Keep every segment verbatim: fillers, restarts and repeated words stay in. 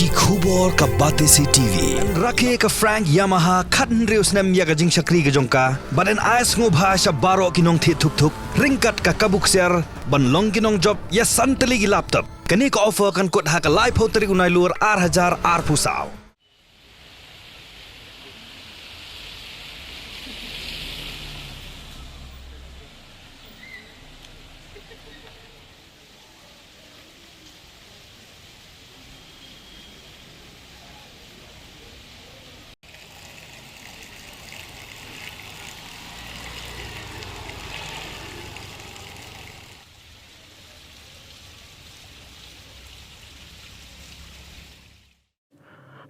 Ki khubor ka Batesi T V. Rakhe ka Frank Yamaha khathynriew snem ïa ka jingshakri ka jong ka. Bad yn ai sngewbha sha baroh ki nongthied thuk thuk ryngkat ka kabu ksiar ban long ki nongjop ïa san tylli ki laptop. Kane ka offer kan kut ha ka laiphew tarik u Nailur ar hajar arphew saw.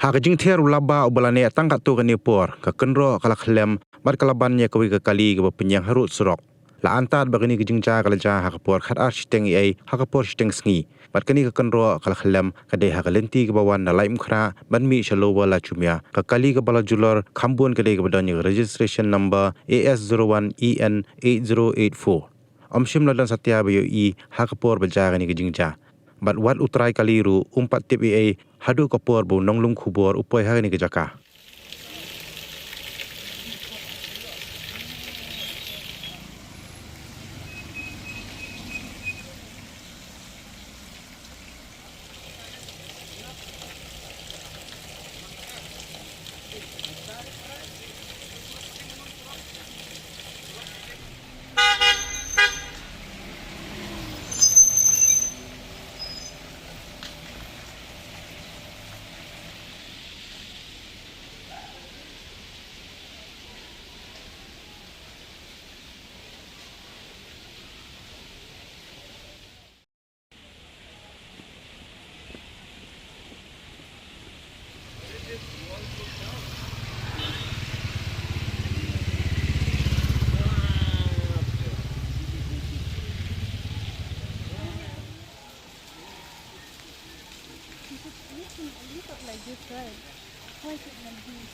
Ha ka jingther u laba uba la neh tang katto katne por, ka kynroh ka la khyllem bad ka la ban ïa kawei ka kali kaba pynïeng harud surok. La antad ba kane ka jingjia ka la jia ha ka por khatar shiteng eiei ha ka por shiteng sngi. Bad kane ka kynroh ka la khyllem ka dei ha ka lynti kaba wan na Laitumkhrah ban mih sha Lower Lachumia. Ka kali kaba la julor kham bun ka dei kaba don ïa ka registration number A S zero one E N eight zero eight four. Ym shym la don satia ba ïohi ha ka por ba jia kane ka jingjia. Bad wat u trai kali ruh um pat tip eiei haduh ka por ba u nonglum khubor u poi ha kane ka jaka. You should, you can lift up like this, right? Why is it like this?